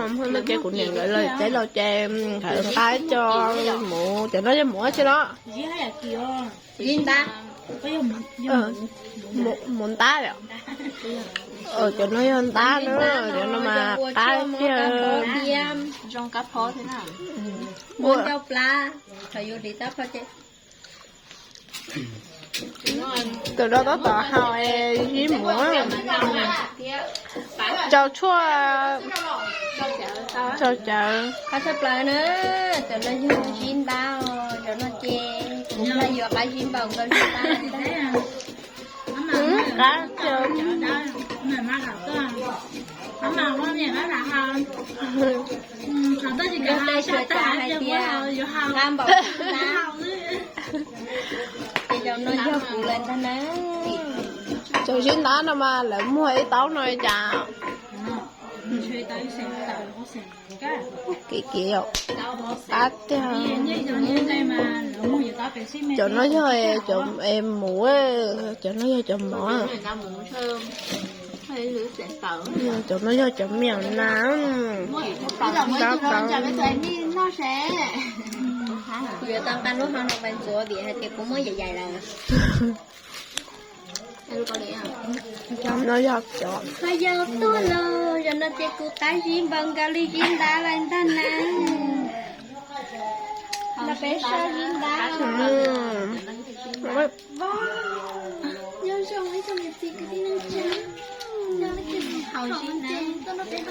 Ces kuv niam nkawd los teb los ces nkawd nqa cov mus, cov no yog mus ua tsi los? Mus ntab yom. Cov no yog ntab na, cov no mas qab tiag. Tus no tab tom haus zib muag, rau tshuaj, rau cawv. Qab tshaj plaws na, cov no yog zib ntab, cov no ces kuv yuav qab zib npaum nkaus zib ntab. Qab tiag. Tej suav tas hais tias nqa npaum ntab. Ces cov no yog kuv lawm ntag na. Cov zib ntab no mas lawv muag ib taub no li cas? Kev kev yom. Qab tiag. Cov no yog cov mus, cov no yog cov mov. Cov no yog cov me nyuam nas. Ntab tau. Kuv yuav tau nqa lub hau no pais ntxuav vim hais tias kuv muab yam yam lawm. Cov no yog cov, ho yog tuag los, cov no ces kuv qab zib npaum nkaus li zib ntab lawm ntag na. Los peb saib zib ntab.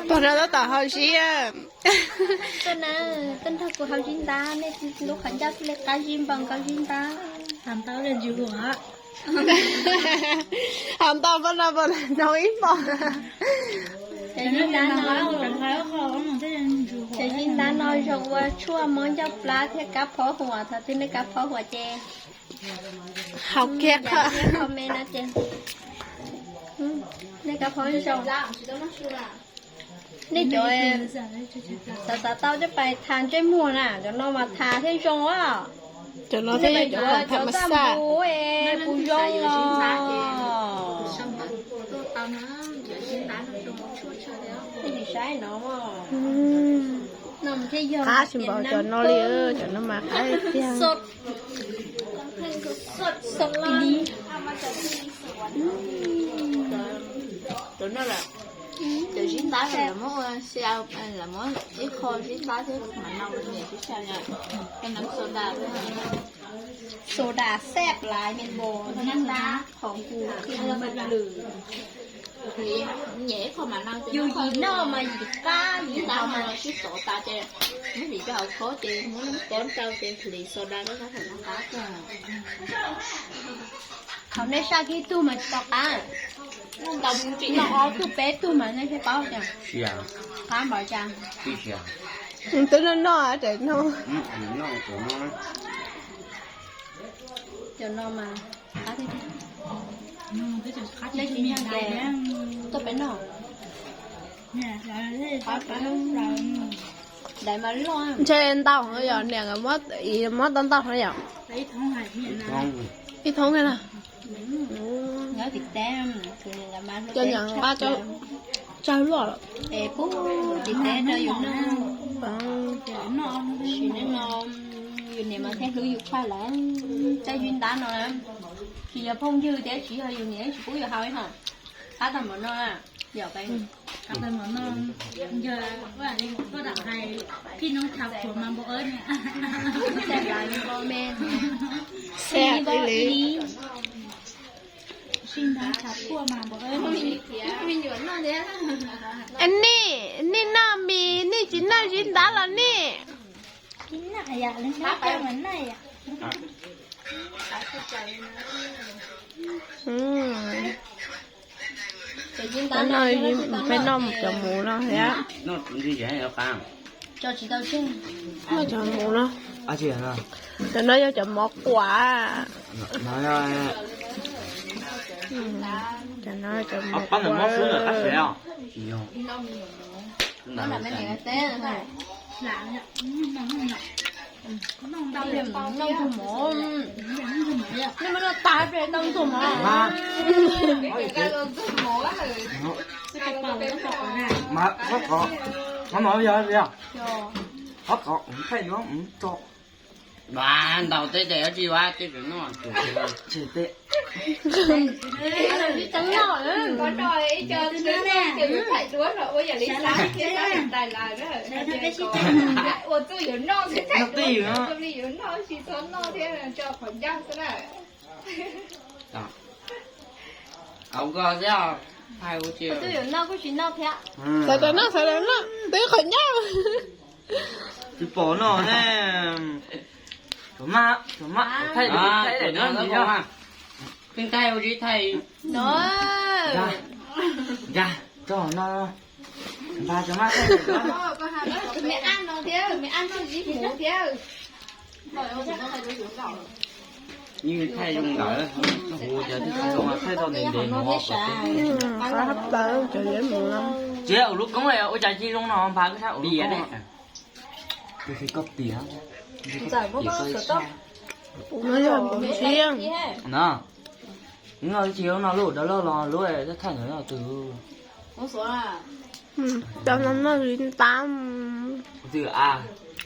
Pog no tab tom haus zib. Tuaj na, tuaj nrog kuv haus zib ntab, nej lub qhov ncauj thiaj li qab zib npaum nkaus zib ntab. Haus ntau pog no pog no ib pom. Cov zib ntab no zoo ua tshuaj mob ncauj plab thiab kab phob huam, thaum twg nej kab phob huam ces haus kiag qhov me no ces nej kab phob zoo. Nej cov xav xav tau coj pais thas ntsej muag na, cov no mas thas thiaj zoo a. Cov no thiaj cov tham mas xaj. Puas zoo os? Saib no. Qab tsis npaum cov no li, cov no mas qab tiag. Cov no lawm, cov zib ntab lawm muab ua xyaw, lawm muab ib qho zib ntab thiab mam no ua niam sib xyaw. Soda xab lais me npos zib ntab qhov nqus thiab lwm. Yus yim noj mas yim qab yim ntab mas sib tov tas ces muab vim rau hauv khob ces muab pob rau ces hliv soda rau sab hauv no qab. Thaum nej saj kiag tug mas tsis tau qab, noj ob tug peb tug mas nej thiaj paub tias qab npaum cas. Twb noj noj, cov no mas qab tiag tiag. Nej tsis nyiam ces tuaj peb noj. Daim mas loj. Ntshe ntau heev yom, niam muab tau ntau heev yom. Ib thoob li na. Cov niam nqa tsawg luaj lawm. Tim teb rau yus noj. Sim neej no yus niam mas thiaj hlub yus tshaj lawm. Tej zib ntab no tsis yog phooj ywg thiab tsis yog yus niam tsis pub yus haus li hos. Qab tag npaum no, yog qab tag npaum no, yog koj dam hais phij noob thav khuav mas npau eb niam. Xab li. Nej, nej noj mis, nej tsis noj zib ntab los nej? Peb noj cov mus no thiab. Noj cov mus no. Cov no yog cov mov quav. Cov no cov mov quav. Nej muab noj tag peb tau ntxuag mov. Mov yog, yog. Ob qhov thaij yuav tso. Ntaus teb ces yuav tsis ua tej tseem noj. Tseg teb. Ua txuj yuav noj, txuj li yuav noj, tsis txhob noj thiab, tso qhov ncauj xwb na. Ua txuj yuav noj kuj tsis noj thiab. Sawv daws noj, sawv daws noj, twb qhov ncauj. Tsis pom no ne. Thaij, thaij, thaij, thaij, thaij. Nkag, nkag, tso no. Npag tso maj thaij. Me ab no thiab, me ab noj zib hmuv thiab. Yeej thaij zoo ntawd, hu cov tib thaij zoo, thaij tau ntev ntev no. Qab hab plaws cov yuav mus no. Tsis ua lub koob ua cas tsis zoo no, Npag koj sab ua lub koob. Ntxawm muab koj sawv tau. No yog npaum siab. No, tsis zoo no lub dawb loj los lub thaij ntawd no tus. Cov no noj li ntab. Tus a.